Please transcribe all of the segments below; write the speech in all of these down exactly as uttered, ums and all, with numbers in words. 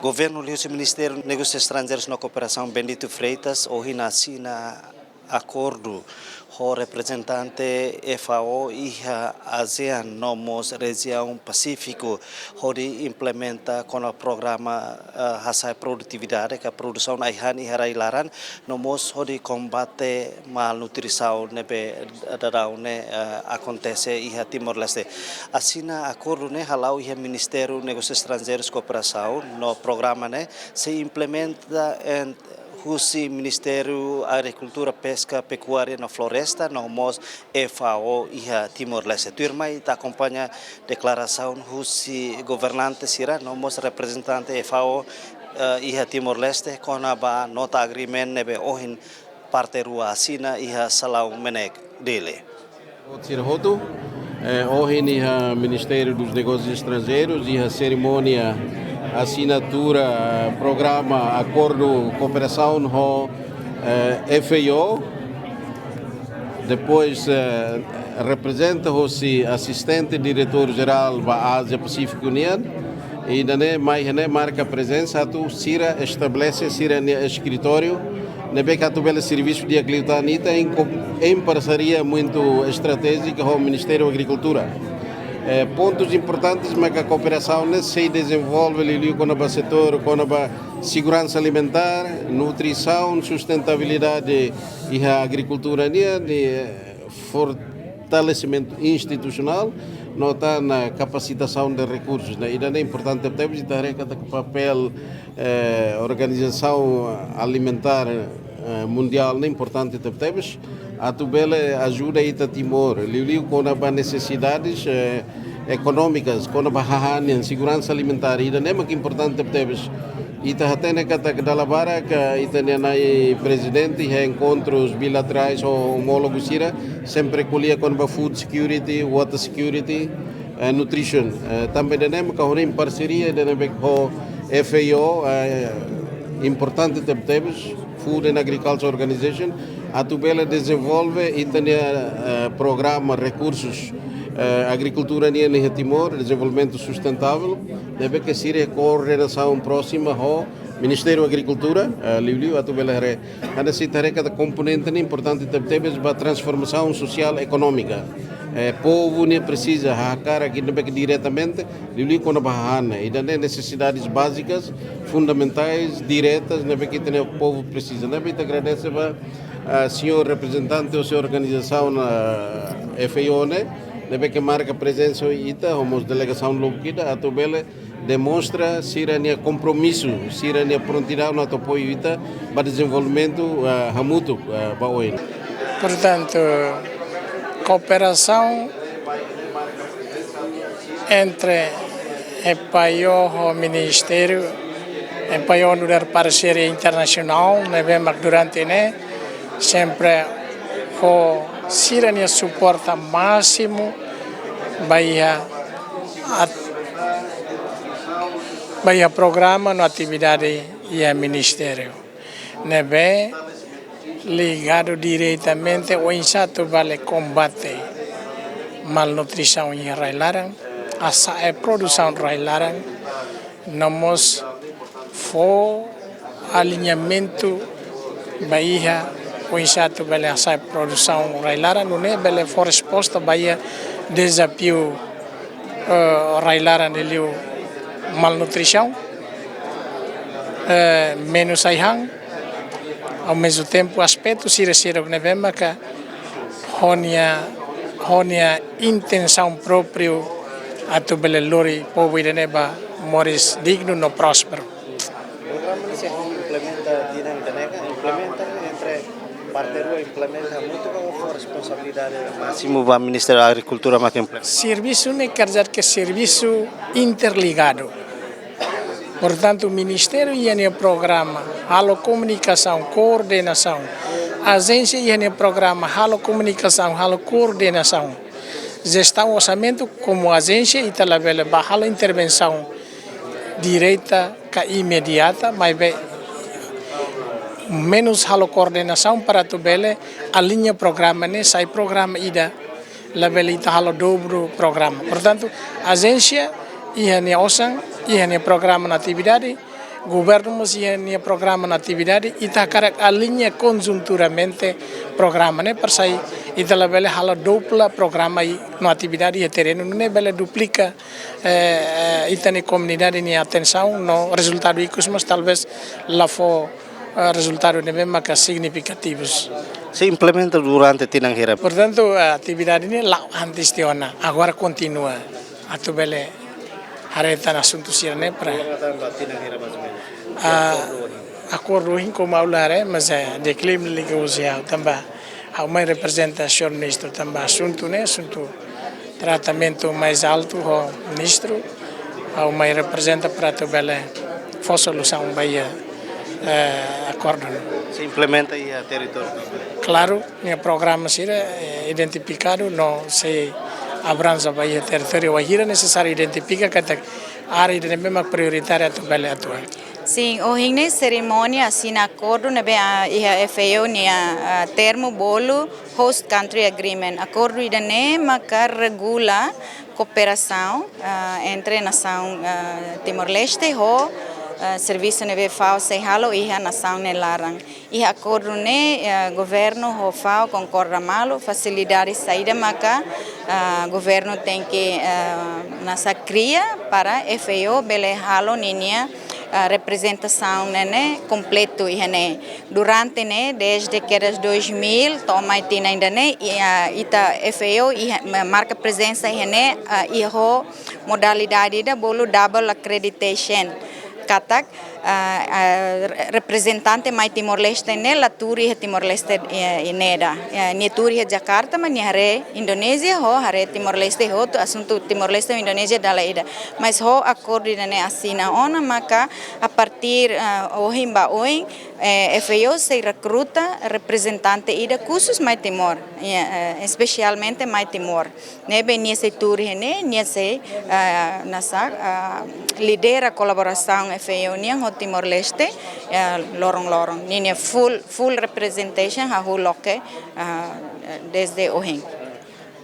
Governu liuhusi Ministériu Negósius Estranjeirus no Kooperasaun, Bendito Freitas, ohin asina akordu ho reprezentante F A O iha ASEAN no mós rejiaun Pasífiku, hodi implementa kona programa, eh, hasa'e produtividade ka produsaun ai-han iha rai-laran, no mós hodi kombate malnutrisaun ne'ebé daudaun ne'e, eh, akontese iha Timor-Leste. Asina akordu ne'e hala'o iha Ministériu Negósius Estranjeirus Kooperasaun no programa ne'e sei implementa husi Ministériu Agrikultura, Peska, Pekuária no Floresta no mós F A O iha Timor-Leste. Tuirmai ita akompaña deklarasaun husi governante sira no mós reprezentante F A O, eh, iha Timor-Leste kona-ba nota agreement ne'ebé ohin parte rua asina iha salaun MNEK Dili. Sira hotu, eh, ohin iha Ministériu dos Negósius Estranjeirus, iha serimónia asinatura, eh, programa akordu kooperasaun ho, eh, F A O. Depois, eh, reprezenta hosi asistente diretór jerál ba Ázia Pasífiku nian. Ida-ne'e mai iha ne'e marka prezensa atu sira estabelese sira-nia eskritóriu ne'ebé atu bele servisu di'ak liután ita em co-, em parceria muito estratégica ho Ministériu Agrikultura. Eh, pontus importantes maka kooperasaun ne'e sei dezenvolve liuliu kona-ba setór kona-ba seguransa alimentár, nutrisaun, sustentabilidade iha agrikultura nian, eh, fortalesimentu institusionál, no tan kapasitasaun de rekursus. Ne'e ida-ne'e importante tebes, ita haree katak papél, eh, Organizasaun Alimentár, eh, Mundiál ne'e importante tebes, atu bele ajuda ita Timor, liuliu kona-ba nesesidades, eh, ekonómikas, kona-ba hahán nian, seguransa alimentár, ida-ne'e mak importante tebes. Ita hatene katak dala barak ita-nia na'i prezidente iha enkontrus bilaterais ho omólogu sira, sempre ko'alia kona-ba food security, water security, eh, nutrition. Eh, tanba ida-ne'e mak ha'u hanoin parseria ida-ne'ebé ho F A O, eh, importante tebetebes, Food and Agriculture Organization, atu bele dezenvolve ita-nia, eh, programa rekursus, eh, agrikultura nian iha Timor, dezenvolvimentu sustentável, ne'ebé ke sira koordenasaun próxima ho Ministériu Agrikultura, eh, liuliu atu bele haree. Anda sei haree katak komponente ne'e importante tebetebes ba transformasaun sosiál ekonómika. Eh, povu ne'e presiza hakarak ne'ebé ke diretamente, liuliu kona-ba hahán ne'e. Ida-ne'e nesesidades básicas, fundamentais, diretas, ne'ebé ke ita-nia povu presiza. Ne'ebé ita agradese ba, ah, señór reprezentante husi organizasaun, ah, F A O ne'e, ne'ebé ke marka prezensa ita, ho mós delegasaun lubuk ida, atu bele demonstra sira-nia kompromisu, sira-nia prontidaun atu apoiu ita ba dezenvolvimentu, eh, hamutuk, eh, ba oin. Portantu, kooperasaun entre F A O ho Ministériu, F A O nu'udar parseria internasionál, ne'ebé mak durante ne'e sempre fó sira-nia suporta másimu ba iha at-, ba iha programa no atividade iha ministériu. Ne'ebé ligadu diretamente oinsá atu bele kombate malnutrisaun iha rai-laran, hasa'e produsaun rai-laran, no mós fó aliñamentu ba iha oinsá atu bele hasa'e produsaun rai-laran, nune'e bele fó resposta ba iha dezafiu, eh, rai-laran liuliu malnutrisaun, eh, menus ai-han, ao mesmo tempo aspetu sira-sira ne'ebé maka ho nia, ho nia intensaun própriu atu bele lori povu ida-ne'e ba moris dignu no prósperu. Programa ne'e sei implementa tinan ida-ne'e ka, implementa entre parte rua implementa hamutuk ka fó responsabilidade másimu ba Ministériu Agrikultura mak implementa? Servisu ne'e kerja ke servisu interligadu. Portantu, ministériu iha nia programa halo komunikasaun, koordenasaun. Ajénsia iha nia programa halo komunikasaun, halo koordenasaun. Jestaun orsamentu, komu ajénsia, ita labele bá halo intervensaun direta ka imediata, maibé menus halo koordenasaun para atu bele aliña programa ne'e sai programa ida, labele ita halo dobru programa. Portantu, ajénsia iha nia osan, iha nia programa no atividade, Governu mós iha nia programa no atividade, ita hakarak aliña konjunturamente programa ne'e, para sai ita labele halo dupla programa i no atividade iha terrenu, ne'e bele duplika, eh, eh, ita-nia komunidade nia atensaun, no rezultadu ikus mós talvés la fó, eh, rezultadu ne'ebé maka signifikativus. Se implementa durante tinan hira? Portantu, eh, atividade ne'e la'o antes tiha ona, agora kontinua. Atu bele haree tan asuntu sira-ne'e para. Ah, akordu ohin komu ha'u la haree, mas, eh, di'ak liu imi liga husi ha'u tanba ha'u mai reprezenta señór ministru tanba asuntu ne'e, asuntu tratamentu mais altu ho ministru, ha'u mai reprezenta para atu bele fó solusaun ba iha, eh, akordu ne'e. Se implementa iha territóriu tanba? Klaru, nia programa sira, eh, identifikadu no sei abranja ba iha territóriu, wainhira nesesáriu identifika katak área ida ne'ebé mak prioritáriu atu bele atua. Sin, ohin ne'e serimónia asina akordu ne'ebé, ah, iha F A O nia, ah, termu bolu Host Country Agreement. Akordu ida-ne'e maka regula kooperasaun, ah, entre nasaun, ah, Timor-Leste ho, ah, servisu ne'ebé FAO sei halo iha nasaun nia laran. Iha akordu ne'e, eh, governu ho FAO konkorda malu, fasilidade saida maka, eh, governu tenke, eh, nasa kria para F A O bele halo ninia, eh, reprezentasaun ne'e kompletu iha ne'e. Durante ne'e, desde kedas dois mil to'o mai tinan ida-ne'e, i, eh, ita F A O iha, ma-, marka prezensa iha ne'e, eh, iha ho modalidade ida bolu double accreditation. Katak, ah, ah, re-, reprezentante mai Timor-Leste ne'e la tuur iha Timor-Leste, eh, iha ne'ebá. Eh, nia tuur iha Jakarta, mas nia haree Indonézia ho haree Timor-Leste hotu, asuntu Timor-Leste ho Indonézia dala ida. Mas ho akordu ida-ne'e asina ona, maka a partir, ah, ohin ba oin, eh, F A O sei rekruta reprezentante ida khusus mai Timor, eh, eh, espesialmente mai Timor. Ne'ebé nia sei tuur iha ne'e, nia sei, ah, nasa, ah, lidera kolaborasaun F A O nian ho Timor-Leste, ah, loron-loron. Ninia full, full representation hahú loke, ah, desde ohin.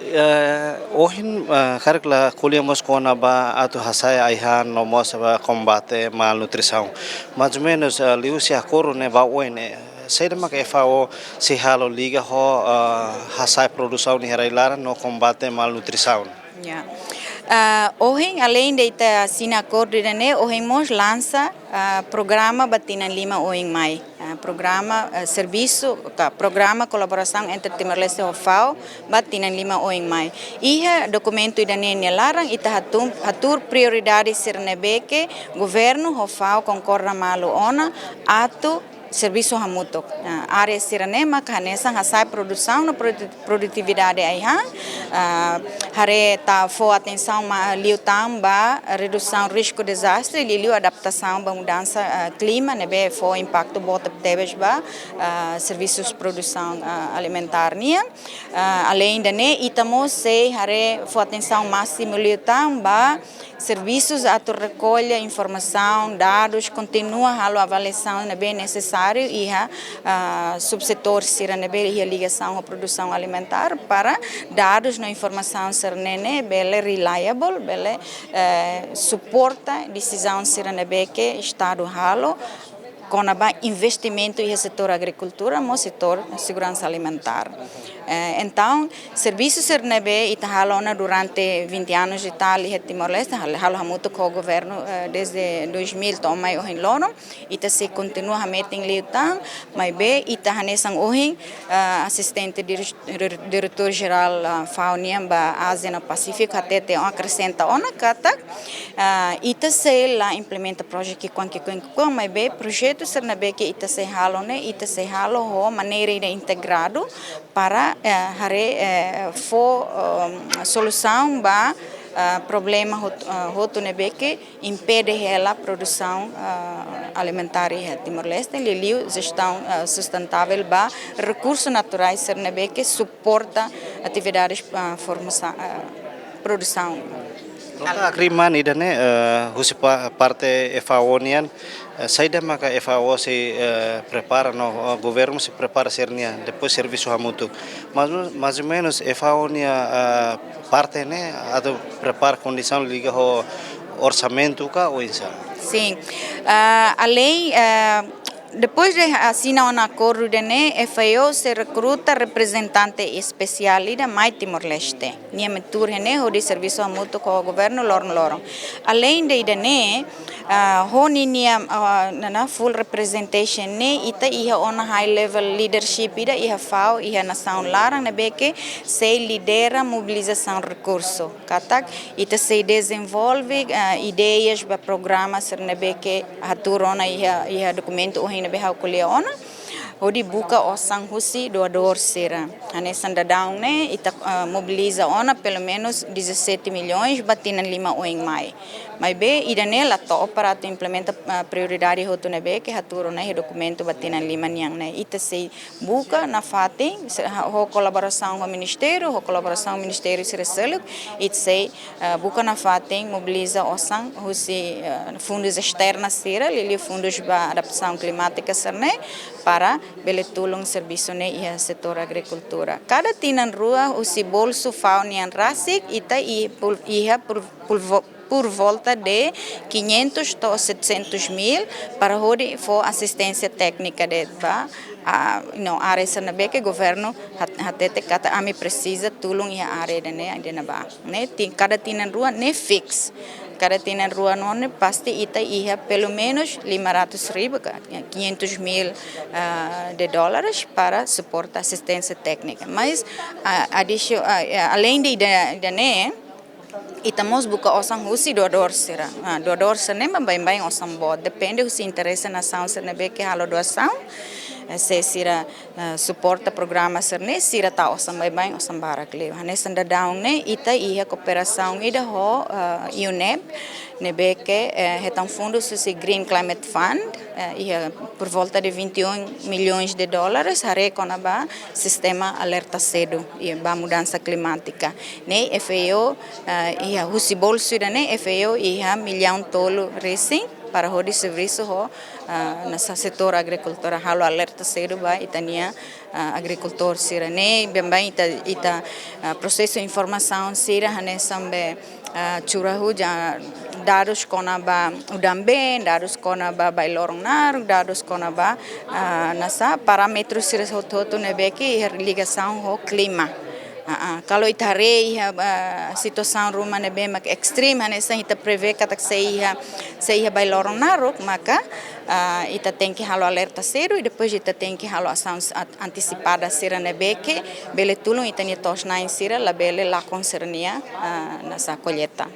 Eh, ohin, ah, karik la ko'alia mós kona-ba atu hasa'e ai-han no mós ba kombate malnutrisaun. Mais ou menus, ah, liuhusi akordu ne'e ba oin ne'e, saida maka F A O sei halo liga ho, ah, hasa'e produsaun iha rai-laran no kombate malnutrisaun? Ya. Ah, ohin, aleinde ita asina akordu ida-ne'e, ohin mós lansa, ah, programa ba tinan lima oin mai. Ah, programa, ah, servisu, ka, programa kolaborasaun entre Timor-Leste ho FAO ba tinan lima oin mai. Iha dokumentu ida-ne'e nia laran, ita hatu-, hatuur prioridade sira ne'ebé ke governu ho FAO konkorda malu ona atu servisu hamutuk. Ah, área sira-ne'e maka hanesan hasa'e produsaun no produ-, produtividade ai-han. Ah, haree ita fó atensaun ma-, liután ba redusaun risku dezastre, liuliu adaptasaun ba mudansa, ah, klima, ne'ebé fó impaktu boot tebes ba, ah, servisus produsaun, ah, alimentár nian. Ah, aleinde ne'e, ita mós sei haree fó atensaun másimu liután ba servisus atu rekolla informasaun, dadus, kontinua halo avaliasaun ne'ebé nesesáriu iha, ah, subsetór sira ne'ebé iha ligasaun ho produsaun alimentár para dadus no informasaun sira-ne'e bele reliable, bele, eh, suporta desizaun sira ne'ebé ke Estadu halo kona-ba investimentu iha setór agrikultura, mós setór seguransa alimentár. Eh, entaun, servisu sira ne'ebé ita halo ona durante vinte anos e tal iha Timor-Leste, hal-, halo hamutuk ho governu, eh, desde dois mil to'o mai ohin loron, ita sei kontinua hametin liután, maibé ita hanesan ohin, eh, asistente dir-, dir-, diretór jerál, eh, FAO nian ba Ázia no Pasífiku, hatete ona, akresenta ona katak, ah, ita sei la implementa projetu ki'ikoan, ki'ikoan, ki'ikoan, maibé projetu sira ne'ebé ke ita sei halo ne'e, ita sei halo ho maneira ida integradu para, eh, haree, eh, fó, ehm, solusaun ba, ah, problema hot-, ah, hotu ne'ebé ke impede hela produsaun, ah, alimentár iha Timor-Leste, liuliu jestaun, ah, sustentável ba rekursu naturais sira ne'ebé ke suporta atividades, ah, formasaun, ah, produsaun. Nota agriman ida-ne'e, eh, husi pa-, parte FAO nian, eh, saida maka FAO sei, eh, prepara no, eh, governu sei prepara sira-nia, depois servisu hamutuk. Mais, mais ou menus FAO nia, eh, parte ne'e atu prepara kondisaun liga ho Orsamentu ka oinsá? Sin. Ah, além, ah, depois de asina ona akordu ida-ne'e, F A O sei rekruta reprezentante espesiál ida mai Timor-Leste. Nia mai tuur iha ne'e hodi servisu hamutuk ho governu loron-loron. Além de ida-ne'e, ah, ho ninia, ah, nana full representation ne'e, ita iha ona high level leadership ida iha F A O, iha nasaun laran ne'ebé ke sei lidera mobilizasaun rekursu. Katak ita sei dezenvolve, ah, ideias ba programa sira ne'ebé ke hatuur ona iha, iha dokumentu ohin ne'ebé ha'u ko'alia ona, hodi buka osan husi doadór sira. Hanesan daudaun ne'e ita, ah, mobiliza ona pelumenus dezassete milhões ba tinan lima oin mai. Maibé ida-ne'e la to'o para atu implementa, ah, prioridade hotu ne'ebé ke hatuur ona iha dokumentu ba tinan lima nian ne'e. Ita sei buka nafatin, se-, ha-, ho kolaborasaun ho ministériu, ho kolaborasaun ministériu sira seluk, ita sei, eh, buka nafatin mobiliza osan husi, eh, fundus esterna sira, liuliu fundus ba adaptasaun klimátika sira-ne'e, para bele tulun servisu ne'e iha setór agrikultura. Kada tinan rua husi bolsu F A O nian rasik, ita i-, pul-, iha pul-, pulvo-, por volta de quinhentos to'o setecentos mil para hodi fó asisténsia téknika de'it ba, ah, no, área sira ne'ebé ke governu hat-, hatete katak ami presiza tulun iha área ida-ne'e, ida-ne'ebá. Ne'e, tin, kada tinan rua ne'e fix. Kada tinan rua ne'e pasti ita iha pelumenus lima ratus ribu ka, quinhentos mil, ah, de dólares para suporta asisténsia téknika. Mas, ah, adisio-, ah, ah, além de ida, ida-ne'e, ita mós buka osan husi doadór sira. Ah, doadór sira-ne'e mak baibain osan boot. Depende husi interese nasaun sira ne'ebé ke halo doasaun. Eh, se sira, eh, suporta programa sira-ne'e, sira tau osan baibain, osan barak liu. Hanesan daudaun ne'e, ita iha kooperasaun ida ho, eh, UNEP, ne'ebé ke, eh, hetan fundus husi Green Climate Fund, eh, iha por volta de vinte e um milhões de dólares, haree kona-ba sistema alerta sedu, iha ba mudansa klimátika. Ne'e F A O, eh, iha husi bolsu ida-ne'e, F A O iha millaun tolu resin para hodi servisu ho, eh, nasa setór agrikultura, halo alerta sedu ba ita-nia, eh, agrikultór sira-ne'e, baibain ita, ita, eh, prosesu informasaun sira hanesan be, ah, curah hujan, dadus kona-ba udan-been, dadus kona-ba bailorong naruk, dadus kona-ba, ah, nasa parámetru sira hotu-hotu ne'ebé ke iha ligasaun ho klima. Ah, ah. Kalau ita haree iha, ah, situasaun ruma ne'ebé mak ekstremu, hanesan ita prevee katak sei iha, sei iha bailorong naruk, maka, ah, ita tenke halo alerta sedu i depois ita tenke halo asaun s-, at-, antisipada sira ne'ebé ke bele tulun ita-nia to'os-na'in sira labele lakon sira-nia, ah, nasa kolleita.